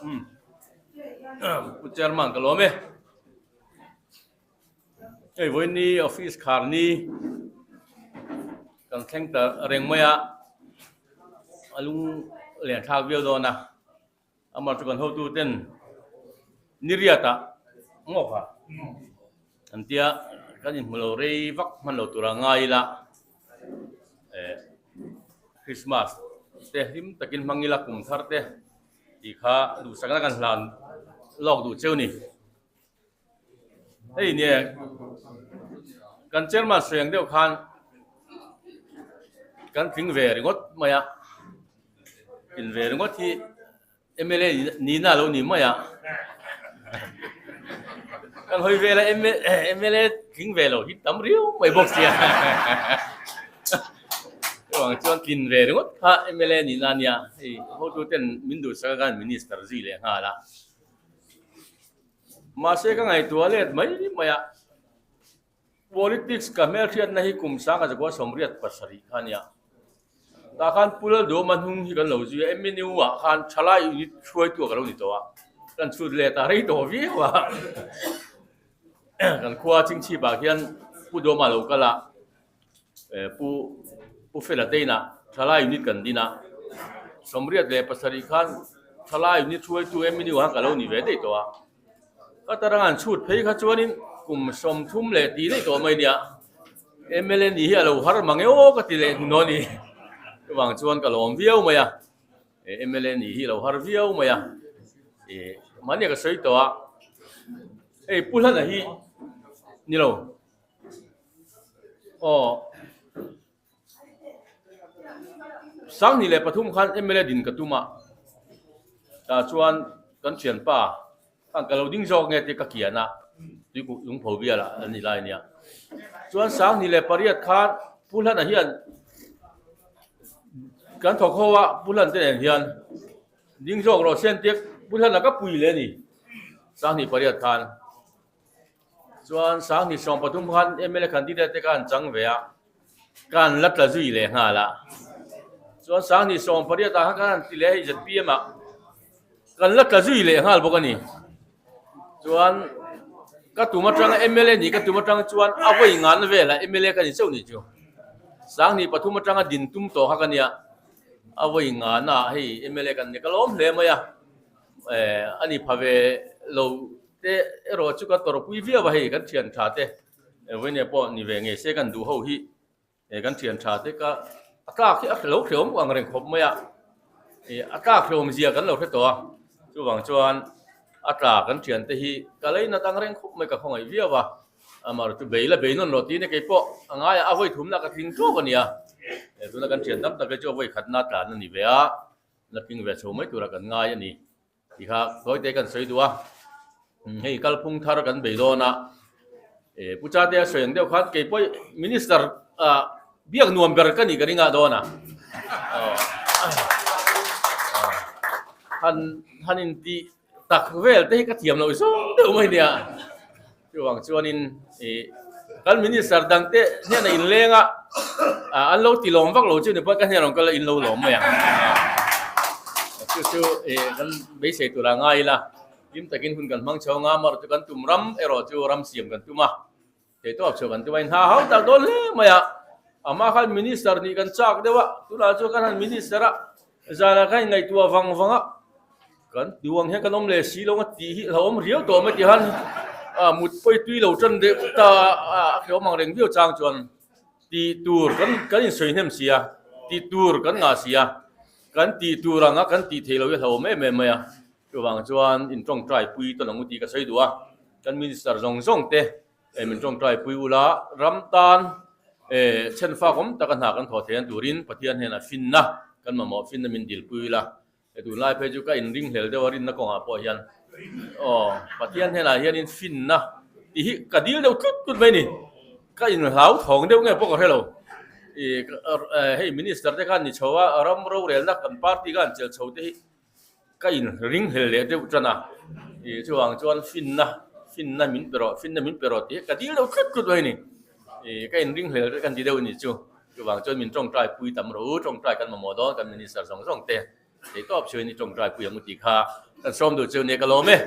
Umm Pu Chairman ka lawm e. Hei vawiin office khar ni kan thleng ta reng mai a, a lung leh thlak viau dawn a, amah chu kan hotu ten niriat ah ngawk a an tia kan inhmu lo rei vak hman lo tur a ngai ila eh Christmas te hlim takin hmang ila kum thar te tih kha duhsakna kan hlan lawk duh cheu ni. Hei nia kan chairman sawi ang deuh khan kan tling ve ringawt mai a, tlin ve ringawt hi mla nihna a lo ni mai a, kan hawi vel a mla tling ve lo hi tam riau mai bawk sia chuvang chuan tlin ve ringawt kha mla nihna a nia, hei hotu ten min duhsak a khan minister zui leh nghal a. Mahse ka ngaihtuah let mai mai a, politics ka hmelhriatna hi kum sanga zakua 87 kha a nia. Tah khan Pu Lalduhawma hnung hi kan lo zui a, MNU ah khan thalai unit hruaitu ah ka lo ni tawh a, kan chhut let a rei tawh viau a. Kan khua Chingchhip ah khian Pu Duhawma lo kal a. Pu Pu Fela te inah thalai unit kan din a, 87 khan thalai unit hruaitu MNU khan ka lo ni ve daih tawh a, ka tarang an chhut phei kha chuanin kum 30 leh tih daih tawh mai nia, mla nih hi a lo har mang e aw ka ti leh hnuhnawh a ni, chuvang chuan ka lawm viau mai a, mla nih hi a lo har viau mai a, ih mahni ka sawi tawh a, hei Pu Hlana hi ni lo. Aw. 2003 khan mla din ka tum a, tah chuan kan thianpa khan ka lo ding zawk nge tih ka kian a, tuikuk lungpho bial ah an ni lai ania. Chuan 2008 khan Pu Hlana hian kan thawk ho a, Pu Hlan te nen hian ding zawk rawh se an tia Pu Hlana ka pui leh a ni, 2008 khan. Chuan 2013 khan mla candidate te kha an chang ve a, ka han la tla zui leh nghal a. Chuan 2018 ah khan kan han ti leh hei zpm ah kan la tla zui leh nghal bawk a ni. Chuan ka tum atanga mla nih ka tum atang chuan a vawi ngan velah mla ka ni chauh ni chu. 2003 atanga din tum tawh kha ka nia, a vawi ngan ah hei mla kan ni ka lawm hle mai a, eh a ni pha ve lo. Te erawh chu ka tawrhpui viau a hei kan thian tha te vawinia pawh ni ve ngei se kan duh ho hi kan thian tha te ka a tlak hi a lo hreawm ang reng khawp mai a, ih a tlak hreawm zia kan lo hre tawh a, chuvang chuan a tla kan thian te hi ka lei nat ang reng khawp mai ka khawngaih viau a, amaherawhchu chu bei la bei nawn rawh tiin kei pawh a ngaia a vawi thumna ka tling tawk a nia, tuna kan thian tam tak hi chu a vawi khatna tlan a ni ve a, la tling ve chho mai tura kan ngai a ni. Ti kha tawite kan sawi duh a, hei kalphung thar kan bei dawn a, Pu Chate a sawi ang deuh khan kei pawh Minister biak nuam ber ka nih ka ring ah dawn a, han han intih tak vel te hi ka thiam loh zawng deuh mai nia. Chuvang chuanin ih kan minister dangte hnenah inleng a, an lo ti lawm vak lo chu ni pawh ka hnenah rawn kal a in lo lawm mai ang. Chu chu ih kan beisei tur a ngai ila, hlim takin hun kan hmang chho anga amaherawh chu kan tum ram erawh chu ram siam kan tum a, theihtawp chhuah kan tum a, inhna hau tak dawn hle mai a, amah khan minister nih kan chak deuh a, tunah chuan kan han minister a, Zanah khan inngaihtuah vang vang a, kan duang hian kan awm leh si lo a tih hi hlauhawm riau tawh mai tih khan mut pawi tui lo tan deuh ta a, a hlauhawm ang reng viau chang chuan tih tur kan kan insawi hnem si a, tih tur kan ngah si a, kan tih tur anga kan tih theih loh hi hlauhawm em em mai a, chuvang chuan intawngtai pui tawn ang u tih ka sawi duh a, kan minister zawng zawng te Min tawngtai pui ula, ram tan chhenfak awm taka hna kan thawh theih an turin Pathian hnenah finna kan mamawh, finna min dil pui ula. He tunlai phei chu ka inringhlel deuh a rinna kawngah pawh hian aw Pathian hnenah hianin finna tih hi ka dil deuh tlut tlut mai a ni. Ka inhlau thawng deuh nge pawh ka hre lo. Hei Minister te khan ni chho a, ram rorelna kan party khan chelh chho te hi Ka inringhlel leh deuh tan a, ih chuvang chuan finna, finna min pe rawh, finna min pe rawh tih hi ka dil deuh tlut tlut mai a ni. Ih ka inringhlel kan ti deuh a ni chu. Chuvang chuan min tawngtai pui tam rawh u, tawngtai kan mamawh dawn kan minister zawng zawng te theihtawp chhuain i tawngtai pui ang u tih kha. kan sawm duh chu nia ka lawm e.